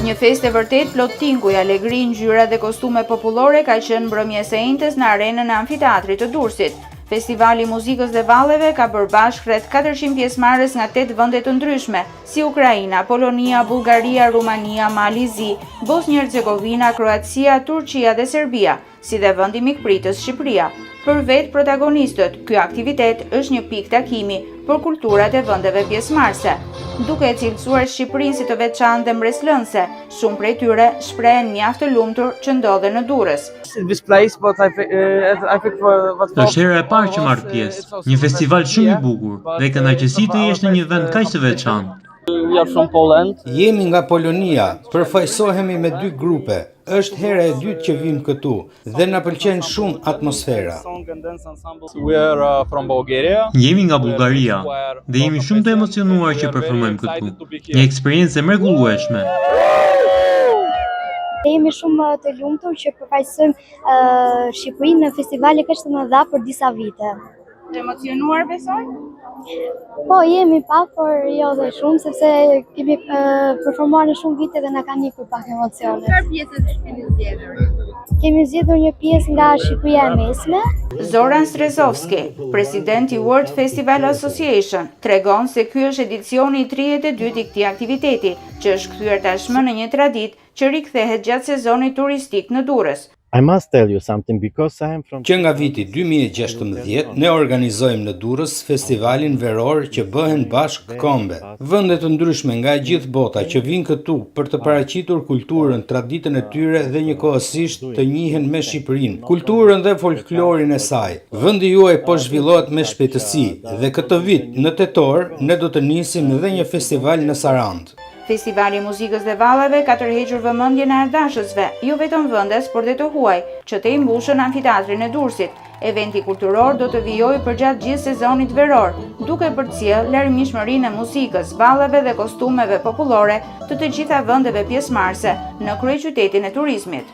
Një festë e vërtetë plot tinguj, alegri, ngjyra dhe kostume popullore ka qenë mbrëmja e së enjtes në arenën e Amfiteatrit të Durrësit. Festivali i muzikës dhe valleve ka bërë bashkë rreth 400 pjesëmarrës nga 8 vende të ndryshme, si Ukraina, Polonia, Bullgaria, Rumania, Mali i Zi, Bosnjë Hercegovina, Kroacia, Turqia dhe Serbia, si dhe vendi mikpritës Shqipëria. Për vetë protagonistët, ky aktivitet është një pikë takimi për kulturat e vendeve pjesëmarrëse. Duke e cilësuar Shqipërinë si të veçantë dhe mbresëlënëse, shumë prej tyre shprehen mjaft të lumtur që ndodhen në Durrës. Është hera e parë që marr pjesë. Një festival shumë i bukur dhe kënaqësi të jesh në një vend kaq të veçantë. We are from Poland. Jemi nga Polonia, përfaqësohemi me dy grupe. Është hera e dytë që vim këtu dhe na pëlqen shumë atmosfera. We are from Bulgaria. Jemi nga Bullgaria dhe jemi shumë të emocionuar që performojmë këtu. Një eksperiencë e mrekullueshme. Ne jemi shumë të lumtur që përfaqësojmë uh, Shqipërinë në festivale kaq të mëdha për disa vite. Të emocionuar besoj? Po, jemi pak, por jo dhe shumë, sepse kemi uh, performuar në shumë vite dhe na kanë ikur pak emocionet. Çfarë pjesë keni zgjedhur? Kemi zgjedhur një pjesë nga Shqipëria e Mesme. Zoran Strezovski, president i World Festival Association, tregon se ky është edicioni i 32 i këtij aktiviteti, që është kthyer tashmë në një traditë që rikthehet gjatë sezonit turistik në Durrës. I must tell you something because I am from Që nga viti 2016 ne organizojmë në Durrës festivalin veror që bëhen bashkë kombe, vende të ndryshme nga e gjithë bota që vinë këtu për të paraqitur kulturën, traditën e tyre dhe njëkohësisht të njihen me Shqipërinë, kulturën dhe folklorin e saj. Vendi juaj po zhvillohet me shpejtësi dhe këtë vit në tetor ne do të nisim edhe një festival në Sarandë. Festivali i muzikës dhe valleve ka tërhequr vëmendjen e artdashësve, jo vetëm vendas, por dhe të huaj, që te mbushën amfiteatrin e Durrësit. Eventi kulturor do të vijojë përgjatë gjithë sezonit veror, duke përcjellë larmishmërinë e muzikës, valleve dhe kostumeve popullore të të gjitha vendeve pjesëmarrëse në kryeqytetin e turizmit.